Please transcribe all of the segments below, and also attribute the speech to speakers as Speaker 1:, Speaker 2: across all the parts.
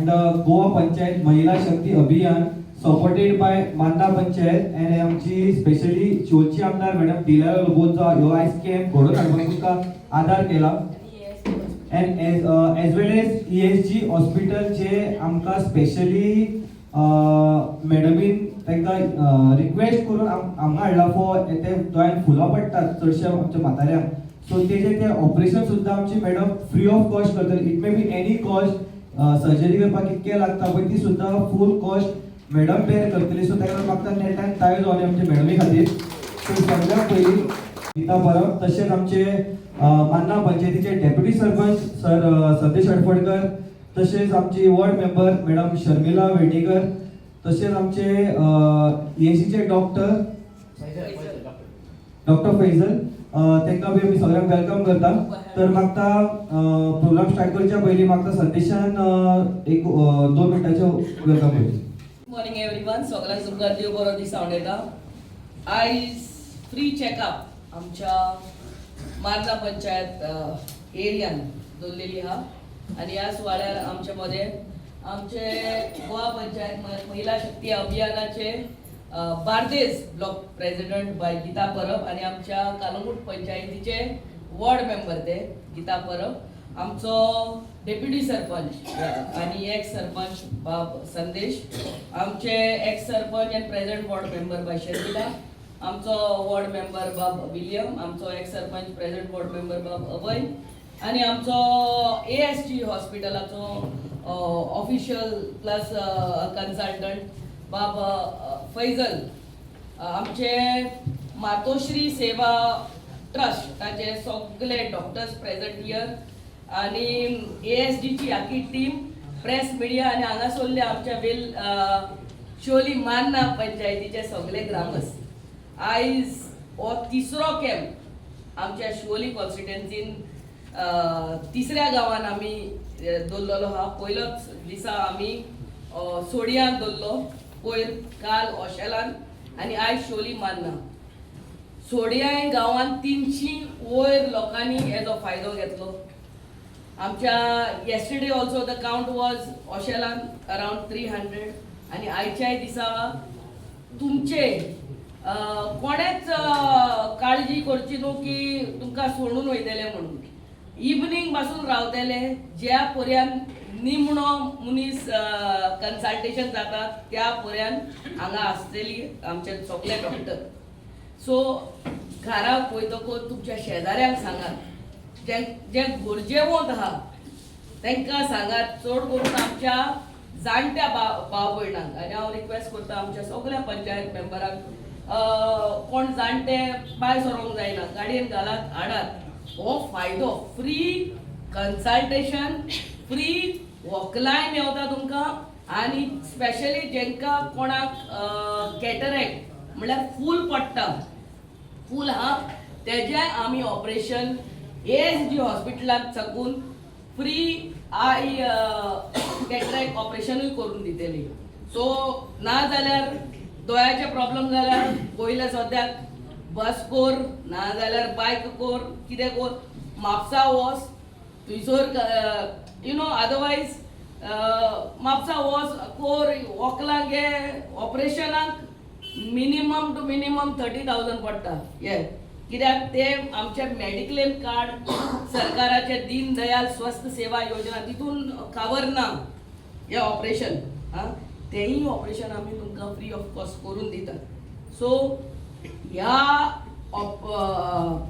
Speaker 1: Under Goa Panchayat Mahila Shakti Abhiyan, supported by Manna Panchayat and आमची specially शिवोलची आमदार madam Delilah लोबोंचो ह्यो आयज camp घडोवन हाडपाक तुमकां आदार केला and as well as ESG हॉस्पिटलचे आमकां स्पेशली मॅडमीन तांकां रिक्वेस्ट करून हांगा हाडला फॉर ते दोळ्यान फुलां पडटात चडशे आमच्या म्हाताऱ्यांक, सो तेजे ते ऑपरेशन सुद्दां आमची मॅडम फ्री ऑफ कॉस्ट करतली. It may be any cost, surgery करपाक कितके लागता पळय, ती सुद्दां फूल कॉस्ट मॅडम बेर करतली. सो ताका लागून म्हाका नेटान टाळयो जावनी आमच्या मॅडमी खातीर. सो सगळ्यात पयलीं गीता परब, तशेंच आमचे मान्ना पंचायतीचे डेप्युटी सरपंच सर संदेश अडफडकर, तशेंच आमची ward member madam Sharmila Vernekar, तशेंच आमचे ईएसजीचे डॉक्टर, डॉक्टर फैजल, तांकां बी आमी सगळ्यांक welcome करता. तर म्हाका प्रोग्राम स्टार्ट करच्या पयलीं म्हाका संदेशान एक 2 मिनटाचें welcome करचें.
Speaker 2: Morning everyone. सगळ्यांक तुमकां देव बरो दीस येता. आयज फ्री चॅकअप आमच्या मार्ना पंचायत एरियान दवरलेली आहा आनी ह्या सुवाळ्यार आमच्या मदें आमचे गोवा पंचायत महिला शक्ती अभियानाचे बार्देस ब्लॉक प्रेसिडेंट बाय गीता परब आनी आमच्या कालंगूट पंचायतीचे वॉर्ड मेंबर ते गीता परब, आमचो डेप्युटी सरपंच आणि एक्स सरपंच बाब संदेश, आमचे एक्स सरपंच आनी प्रेझेंट वॉर्ड मेंबर बाय शर्मिला, आमचो वॉर्ड मेंबर बाब विलियम, आमचो ex sarpanch, present ward member बाब अभय आणि आमचो एएसजी हॉस्पिटलाचो ऑफिशियल प्लस कन्सल्टंट बाब फैजल, आमचे मातोश्री सेवा ट्रस्ट ताचे सगळे डॉक्टर्स प्रेझेंट here आणि एएसजीची आखी टीम, प्रेस मिडिया आणि हांगासरले आमच्या वेल शिवोली मान्ना पंचायतीचे सगळे ग्रामस्थ. आयज हो तिसरो कॅम्प आमच्या शिवोली कॉन्स्टिट्युएन्सीन तिसऱ्या गांवान आमी दवरलेलो आहा. पयलोच दिसा आमी सोडयान दवरलो, पयर काल ओशेलान आनी आयज शिवोली मान्ना. सोडयां गांवांत 300 वयर लोकांनी हेजो फायदो घेतलो. आमच्या yesterday also the count was ओशेलान around 300 आनी आयच्याय दिसा तुमचे कोणेच काळजी करची न्हू की तुमकां सोडून वयतले म्हणून. इवनींग पासून रावतले, ज्या पर्यंत निमणो मनीस कन्सल्टेशन जाता त्या पर्यंत हांगा आसतली आमचे सगळे डॉक्टर. सो घरा वयतकूच तुमच्या शेजाऱ्यांक सांगात, जे जे गरजेवंत आहा तांकां सांगात, चड करून आमच्या जाणट्या भाव भयणांक. आनी हांव रिक्वेस्ट करता आमच्या सगळ्या पंचायत मेंबरांक, कोण जाणटे भायर सरोंक जायना, गाडयेन घालात, हाडात. हो फायदो, फ्री कन्सल्टेशन, फ्री वखदांय मेवता तुमकां. आनी स्पेशली जेंकां कोणाक कॅटरेक्ट म्हणल्यार फूल पडटा, फूल आहा, तेजें आमी ऑपरेशन एएसजी हॉस्पिटलांत साकून फ्री I cataract ऑपरेशनूय करून दितली. सो ना जाल्यार दोळ्याचे प्रॉब्लम जाल्यार पयले सद्याक बस कोर, ना जाल्यार बायक कोर, कितें कोर, म्हापसा वोस थंयसर, you know otherwise Mapusa वोस कोर वखलां घे. ऑपरेशनाक मिनिमम टू मिनिमम 30,000 पडटा हे, कित्याक ते आमचे मेडिक्लेम कार्ड सरकाराचे दीन दयाल स्वस्थ सेवा योजना तितून कवर ना हे ऑपरेशन. आं, तेंय ऑपरेशन आमी तुमकां फ्री ऑफ कॉस्ट करून दितात. सो ह्या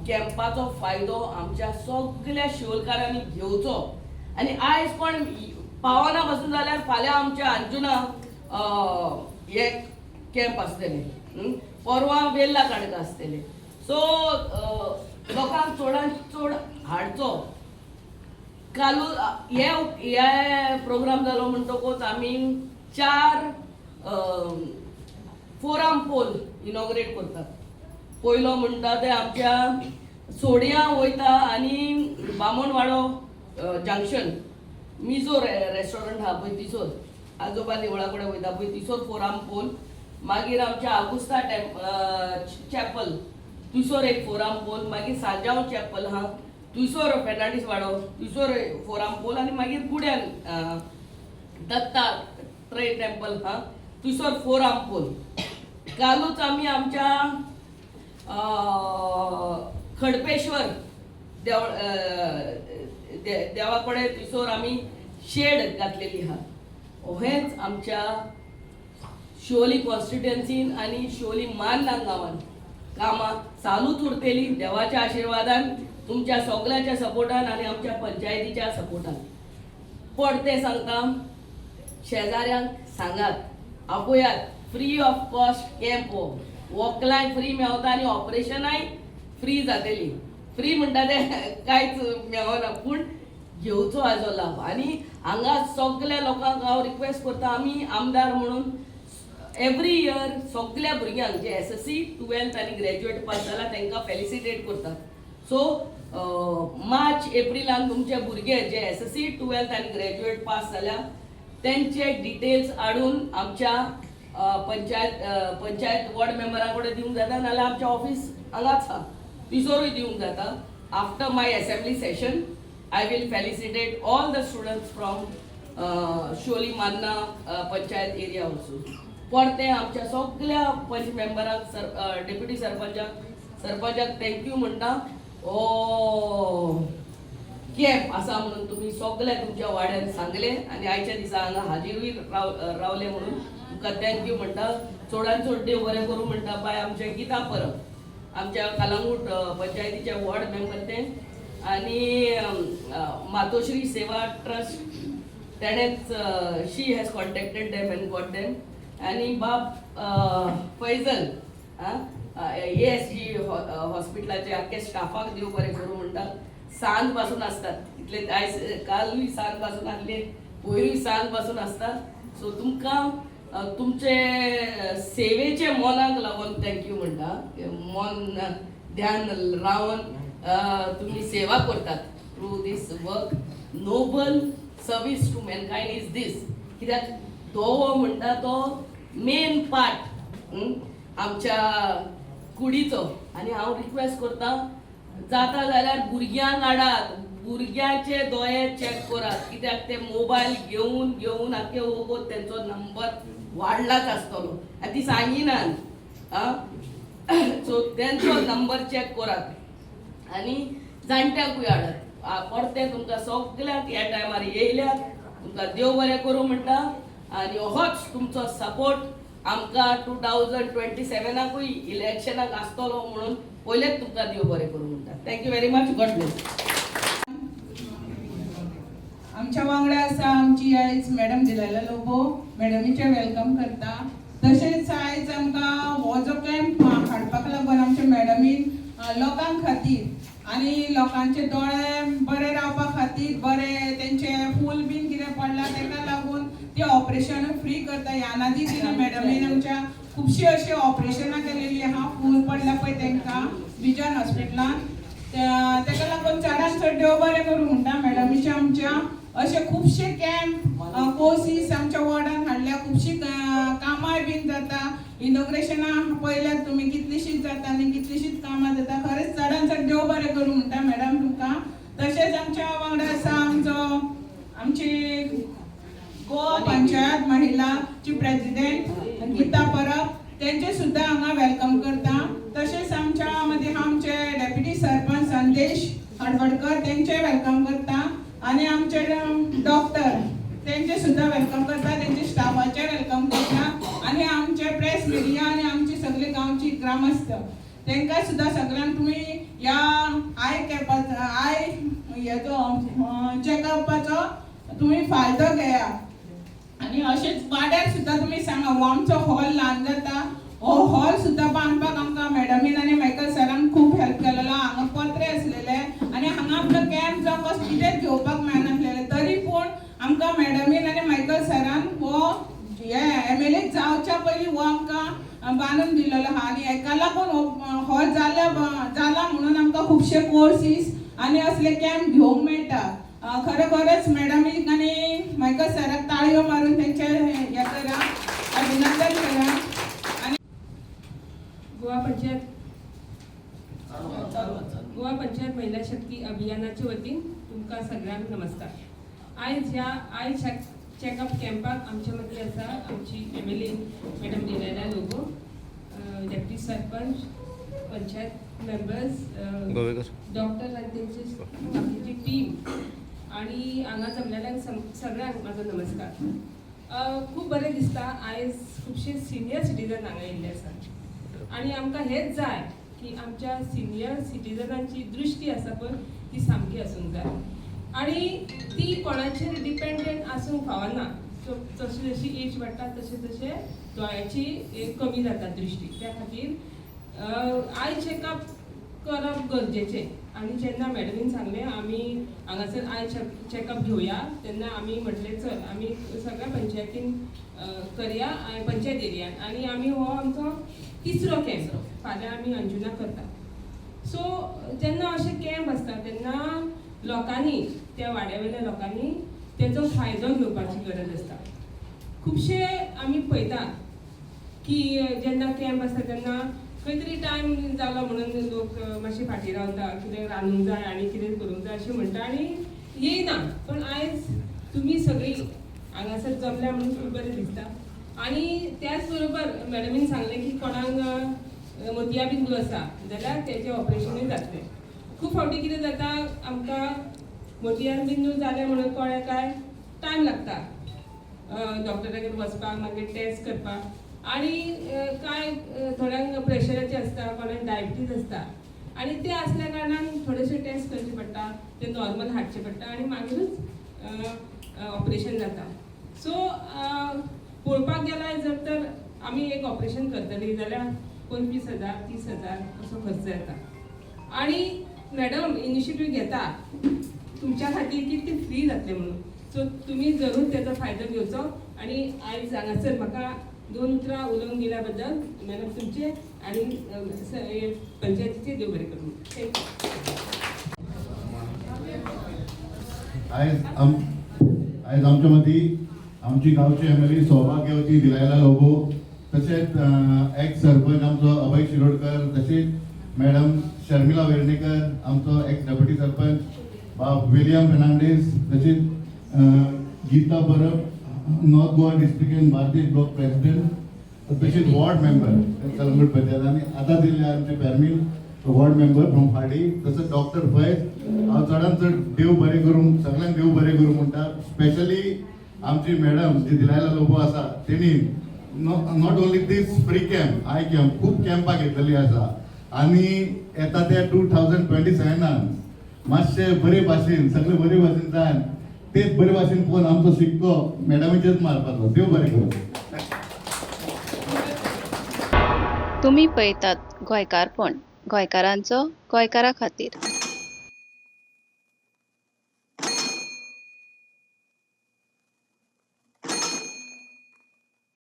Speaker 2: कॅम्पाचो फायदो आमच्या सगल्या शिवोलकारांनी घेवचो. आनी आयज कोण पावना पासून जाल्यार फाल्यां आमच्या अंजुना हे कॅम्प आसतले, परवां वेल्ला काडका आसतले. सो लोकांक चडांत चड हाडचो. कालू हे हे प्रोग्राम जालो म्हणटकूच आमी चार फोराम पोल इनॉग्रेट करतात. पयलो म्हणटा ते आमच्या सोडयां वयता आनी बामणवाडो जंक्शन मिजो रेस्टॉरंट आहा पळय तिसोर, आजोबा देवळा कडेन वयता पळय तिसोर फोराम पोल. मागीर आमच्या आगुस्ता चॅपल थंयसर एक फोराम पोल. मागीर सांजाव चॅपल आहा थंयसर, फेर्नांडीस वाडो थंयसर फोराम पोल आनी मागीर गुड्यान. दत्तात्रय टेम्पल हा थंयसर फोर आर्म पोल. कालूच आमी आमच्या खडपेश्वर देवळ देवा कडेन थंयसर आमी शेड घातलेली आहा. हेंच आमच्या शिवोली कॉन्स्टिट्युएन्सीन आनी शिवोली मार्ना गांवान कामां चालूच उरतली देवाच्या आशिर्वादान, तुमच्या सगळ्याच्या सपोर्टान आनी आमच्या पंचायतीच्या सपोर्टान. परतें सांगता, शेजाऱ्यांक सांगात, आपोयात. फ्री ऑफ कॉस्ट कॅम्प हो. वखलांय फ्री मेवता आनी ऑपरेशनाय फ्री जातली. फ्री म्हणटा तें कांयच मेवना, पूण घेवचो हाजो लाभ. आनी हांगा सगल्या लोकांक हांव रिक्वेस्ट करता, आमी आमदार म्हणून एवरी इयर सगल्या भुरग्यांक जे एसएससी, टुवेल्थ आनी ग्रॅज्युएट पास जाला तांकां फेलिसिटेट करतात. सो मार्च एप्रिलान तुमचे भुरगे जे एसएससी, टुवेल्थ आनी ग्रॅज्युएट पास जाल्या तेंचे डिटेल्स हाडून आमच्या पंचायत वॉर्ड मेंबरा कडेन दिवंक जाता, नाल्यार आमच्या ऑफिस हांगाच आहा थंयसरूय दिवंक जाता. After my assembly session I will felicitate all the students from Siolim Marna panchayat area also. परतें आमच्या सगल्या पंच मेंबरांक, सर, डेप्युटी सरपंचाक, सरपंचाक thank you म्हणटा. हो कॅम्प आसा म्हणून तुमी सगळे तुमच्या वाड्यान सांगले आनी आयच्या दिसा हांगा हाजीरूय रावले म्हणून तुमकां thank you म्हणटा. चडान चड देव बरें करूं म्हणटा. बाय आमचे गीता परब, आमच्या कलंगूट पंचायतीचे वॉर्ड मेंबर ते आनी मातोश्री सेवा trust तेणेच, she has contacted them and got them. आनी बाब फैजल एएसजी हॉस्पिटलाचे आख्खे स्टाफाक देव बरें करूं म्हणटा. सांज पासून आसतात इतले, आयज कालूय सांज पासून आहले, पयरूय सांज पासून आसता. सो तुमकां तुमचे सेवेचे मोनाक लागून thank you म्हणटा. मन ध्यान रावन तुमी सेवा करतात through this work. Noble service to mankind is this, कित्याक दोवो म्हणटा तो मेन पार्ट आमच्या कुडीचो. आनी हांव रिक्वेस्ट करता, जाता जाल्यार भुरग्यांक हाडात, भुरग्यांचे दोळे चॅक करात, कित्याक ते मोबायल घेवन घेवन आख्खे वोगोत तेंचो नंबर वाडलाच आसतलो आनी ती सांगिनात. आं, सो तेंचो नंबर चॅक करात आनी जाणट्यांकूय हाडात. परतें तुमकां सगल्यांक ह्या टायमार येयल्यात, तुमकां देव बरें करूं म्हणटा. आनी होच तुमचो सपोर्ट आमकां 2027कूय इलेक्शनाक आसतलो म्हणून पयलेच तुमकां देव बरें करूं म्हणटा. Thank you very much. God bless.
Speaker 3: आमच्या वांगडा आसा आमची आयज मॅडम दिलायला लोबो. मॅडमीचें welcome करता. तशेंच आयज आमकां हो जो कॅम्प हाडपाक लागून आमच्या मॅडमीन लोकां खातीर आनी लोकांचे दोळे बरे रावपा खातीर, बरे तेंचे फूल बीन कितें पडला तेका लागून ते ऑपरेशन फ्री करता. ह्यान आदी तिणें मॅडमीन आमच्या खुबशीं अशीं ऑपरेशनां केलेली आहा, फूल पडला पळय तेंकां विजन हॉस्पिटलान. तेका लागून चडान चड देव बरें करूं म्हणटा मॅडमीच्या. आमच्या अशे खुबशे कॅम्प, कोर्सीस आमच्या वॉर्डान हाडल्या. खुबशीं कामांय बीन जाता. इनॉग्रेशनां पळयल्यात तुमी, कितलींशींच जाता आनी कितलींशींच कामां जाता. खरेंच चडान चड देव बरें करूं म्हणटा मॅडम तुमकां. तशेंच आमच्या वांगडा आसा आमचो आमची गोवा पंचायत महिलाची प्रेसिडेंट गीता परब. तेंचे सुद्दां हांगा welcome करता. तशेंच आमच्या मदीं आमचे डेप्युटी सरपंच संदेश हडफडकर, तेंचे welcome करता. आनी आमचे डॉक्टर, तेंचे सुद्दां welcome करता, तेंचे स्टाफाचे welcome करता. आनी आमचे प्रेस मिडिया आनी आमची सगळे गांवची ग्रामस्थ, तेंकां सुद्दां सगळ्यांक तुमी ह्या I कॅम्पाचो, I हेजो चॅकअपाचो तुमी फायदो घेया. आनी अशेंच वाड्यार सुद्दां तुमी सांगा. हो आमचो हॉल ल्हान जाता. हो हॉल सुद्दां बांदपाक आमकां मॅडमीन आनी मायकल सरान खूब हेल्प केलेलो. हांगा पत्रे आसलेले आनी हांगा आमकां कॅम्प जावं कसलें कितेंच घेवपाक मेळनासलेलें, तरी पूण आमकां मॅडमीन आनी मायकल सरान हो हे एमएलए जावच्या पयलीं हो आमकां बांदून दिलेलो आहा. आनी हेका लागून हो हो जाला जाला म्हणून आमकां खुबशे कोर्सीस आनी असले कॅम्प घेवंक मेळटा. खरोखरच मॅडमीक आनी मायकल सराक ताळयो मारून तेंचे हें करा, अभिनंदन करा. आनी
Speaker 4: गोवा पंचायत महिला शक्ती अभियानाचे वतीन तुमकां सगळ्यांक नमस्कार. आयज ह्या I चॅकअप कॅम्पाक आमच्या मदीं आसा आमची MLA madam Delilah Lobo, deputy sarpanch, panchayat members, doctor आनी तेंचे बाकीची टीम आणि हांगा जमलेल्यांक सगळ्यांक म्हाजो नमस्कार. खूब बरें दिसता आयज खुबशे सिनियर सिटीजन हांगा येयल्ले आसा आनी आमकां हेंच जाय की आमच्या सिनियर सिटीजनांची दृश्टी आसा पळय ती सामकी आसूंक जाय आनी ती कोणाचेर डिपेंडंट आसूंक फावना. सो जशी जशी एज वाडटा तशें तशें दोळ्याची एक कमी जाता दृश्टी. त्या खातीर I checkup करप गरजेचें. आनी जेन्ना मॅडमीन सांगलें आमी हांगासर I checkup घेवया तेन्ना आमी म्हटलें चल आमी सगळ्या पंचायतीन करया, पंचायत एरियान. आनी आमी हो आमचो तिसरो कॅम्प फाल्यां आमी अंजुना करता. सो जेन्ना अशे कॅम्प आसता तेन्ना लोकांनी त्या वाड्या वयल्या लोकांनी तेजो फायदो घेवपाची गरज आसता. खुबशे आमी पळयता की जेन्ना कॅम्प आसता तेन्ना खंय तरी टायम जालो म्हणून लोक मातशे फाटीं रावता, कितें रांदूंक जाय आनी कितें करूंक जाय अशें म्हणटा आनी येयना. पण आयज तुमी सगळीं हांगासर जमल्या म्हणून खूब बरें दिसता. आनी त्याच बरोबर मॅडमीन सांगलें की कोणाक मोतया बिंदू आसा जाल्यार तेजें ऑपरेशनूय जातलें. खूब फावटी कितें जाता, आमकां मोतया बिंदू जालें म्हणून कळ्ळें काय टायम लागता डॉक्टरागेर वचपाक, मागीर टेस्ट करपाक. आनी कांय थोड्यांक प्रेशराचें आसता, कोणाक डायबिटीज आसता आनी ते आसल्या कारणान थोडेशे टेस्ट करचे पडटा, ते नॉर्मल हाडचे पडटा आनी मागीरूच ऑपरेशन जाता. सो पळोवपाक गेल्यार जर तर आमी एक ऑपरेशन करतली जाल्यार 25,000 30,000 असो खर्च येता. आनी मॅडम इनिशिएटीव घेता तुमच्या खातीर की ते फ्री जातले म्हणून. सो तुमी जरूर तेजो फायदो घेवचो. आनी आयज हांगासर म्हाका दोन उतरां उलोवन दिल्या बद्दल मॅडम तुमचे आनी पंचायतीचे देव बरें करूं. Thank you.
Speaker 5: आयज आमच्या मदीं आमची गांवची एमएलए सौभाग्यवती दिलायला लोबो, तशेंच एक्स सरपंच आमचो अभय शिरोडकर, तशेंच मॅडम शर्मिला वेर्णेकर, आमचो एक्स डेप्युटी सरपंच बाब विलियम फेर्नांडीस, तशेंच Geeta Parab, North Goa district and Bardez block president, तशेंच वॉर्ड मेंबर कलंगूट पंचायत, आनी आतां दिल्ले आमचे पेरमील वॉर्ड मेंबर फ्रॉम फाडी, तसोच डॉक्टर फैज. हांव चडान चड देव बरें करूं, सगळ्यांक देव बरें करूं म्हणटा. स्पेशली आमची मॅडम जी दिलायला लोबो आसा, तेणी not only this free camp, eye camp, खूब कॅम्पां घेतलेली आसा. आनी येता त्या 2027नान मातशे बरे भाशेन, सगळे बरे भाशेन जायन, तेच बरे भाशेन पळोवन आमचो शिक्को मॅडमीचेर मारपाचो. देव बरें करूं.
Speaker 6: तुमी पळयतात गोंयकारपण, गोंयकारांचो गोंयकारा खातीर.